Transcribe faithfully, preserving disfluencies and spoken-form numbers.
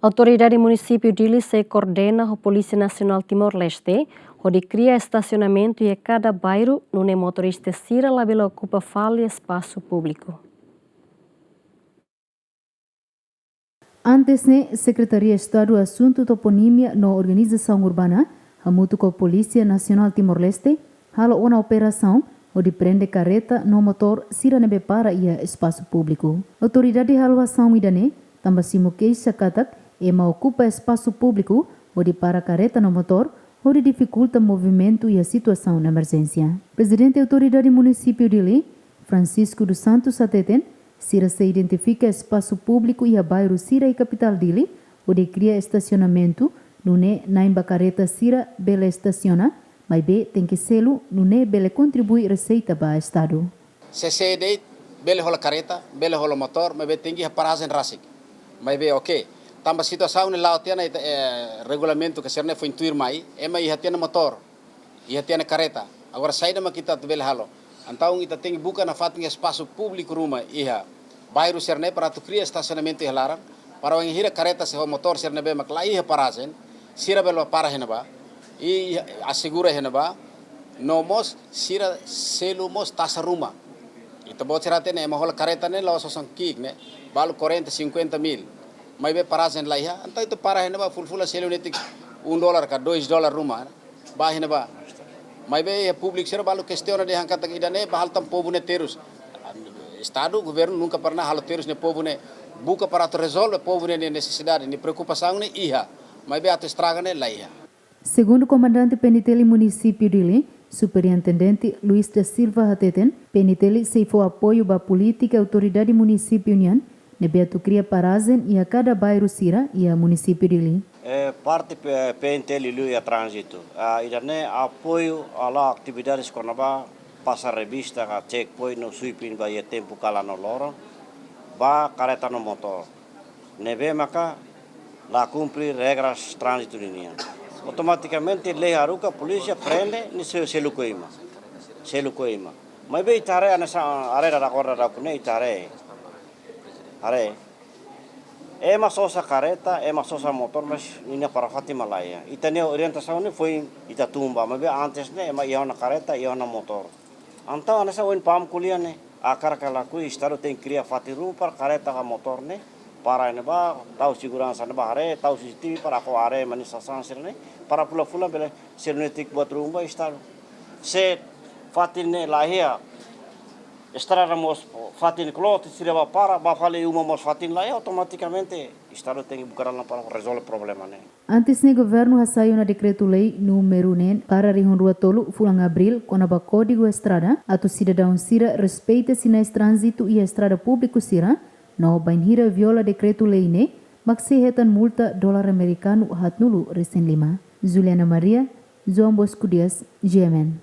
Autoridade Munisípiu Dili sei koordena ho Polísia Nasionál Timor-Leste hodi kria estasionamentu iha kada bairru, nune'e motorista sira labele okupa fali espasu públiku. Antes ne'e, Sekretaria Estadu Asuntu Toponímia no Organizasaun Urbana, hamutuk ho Polísia Nasionál Timor-Leste, halo ona operasaun hodi prende karreta no motór sira ne'ebé para iha espasu públiku. Autoridade halo asaun ida-ne'e tanba simu keixa katak ema okupa espasu públiku hodi para karreta no motór, hodi difikulta movimentu iha situasaun emerjénsia. Prezidente Autoridade Munisípiu Dili, Francisco dos Santos, hateten, sira sei identifika espasu públiku iha bairru sira iha kapitál Dili hodi kria estasionamentu, nune'e na'in ba karreta sira bele estasiona, maibé tenke selu, nune'e bele kontribui reseita ba Estadu. Se sé de'it bele hola karreta, bele hola motór, maibé tenke iha parajen rasik. Maibé, oke, tanba situasaun ne'e la'o tiha ona ita, eh, regulamentu ka sira-ne'e foin tuir mai, ema iha tiha ona motór, iha tiha ona karreta. Agora saida mak ita atu bele halo? Entaun ita tenke buka nafatin espasu públiku ruma iha bairru sira-ne'e para atu kria estasionamentu iha laran, para wainhira karreta sira ho motór sira ne'ebé mak la iha parajen, sira bele para iha ne'ebá, i asegura iha ne'ebá, no mós sira selu mós taxa ruma. Ita-boot sira hatene ema hola karreta ne'e la'ós osan ki'ik ne'e, balu quarenta, cinquenta mil. Maibé parajen la iha, entaun ita para iha ne'ebá, fulan-fulan selu netik um dólar ka dois dólar ruma, ba iha ne'ebá. Maibé iha públiku sira balu kestiona dehan katak ida-ne'e ba halo tan povu ne'e terus. Estadu, governu nunka pernah halo terus nia povu ne'e, buka para atu rezolve povu ne'e nia nesesidade, nia preokupasaun ne'e iha. Maibé atu estraga ne'e la iha. Segundu Komandante P N T L Munisípiu Dili, Superintendente Luis da Silva, hateten, P N T L sei fó apoiu ba polítika autoridade munisípiu nian, ne'ebé atu kria parajen iha kada bairru sira iha Munisípiu Dili. Eh, parte P-, P N T L liuliu iha tránzitu. Ah, ida-ne'e apoiu halo atividades kona-ba pasa revista ka checkpoint no sweeping ba iha tempu kalan no loron, ba karreta no motór ne'ebé maka la kumpre regras tránzitu ninian. Automatikamente lei haruka, polísia prende, nia se-, selu koima. Selu koima. Maibé ita haree hanesan haree dada korda da kune ita haree. Haree. Ema sosa karreta, ema sosa motór, mas ninia para fatin mak la iha. Ita-nia orientasaun ne'e foin ita tun ba, maibé antes ne'e ema iha ona karreta, iha ona motór. Entaun hanesan ohin pam ko'alia ne'e, hakarak ka lakohi Estadu tenke kria fatin ruma para karreta ka motór ne'e para iha ne'ebá, tau seguransa ne'ebá haree, tau C C T V para ako haree ema nia sasán sira-ne'e, para fulan-fulan bele selu netik buat ruma ba Estadu. Se fatin ne'e la iha, estrada mós fatin kloot, sira ba para, ba fali uma mós fatin la iha, automatikamente Estadu tenke buka dalan para rezolve problema ne'e. Antes ne'e, governu hasai ona dekretu-lei númeru neen barra rihun rua tolu fulan Abríl kona-ba Kódigu Estrada, atu sidadaun sira respeita sinais tránzitu iha estrada públiku sira, no bainhira viola dekretu-lei ne'e, mak sei hetan multa dolar amerikanu haatnulu resin lima. Juliana Maria, João Bosco Dias, G M N.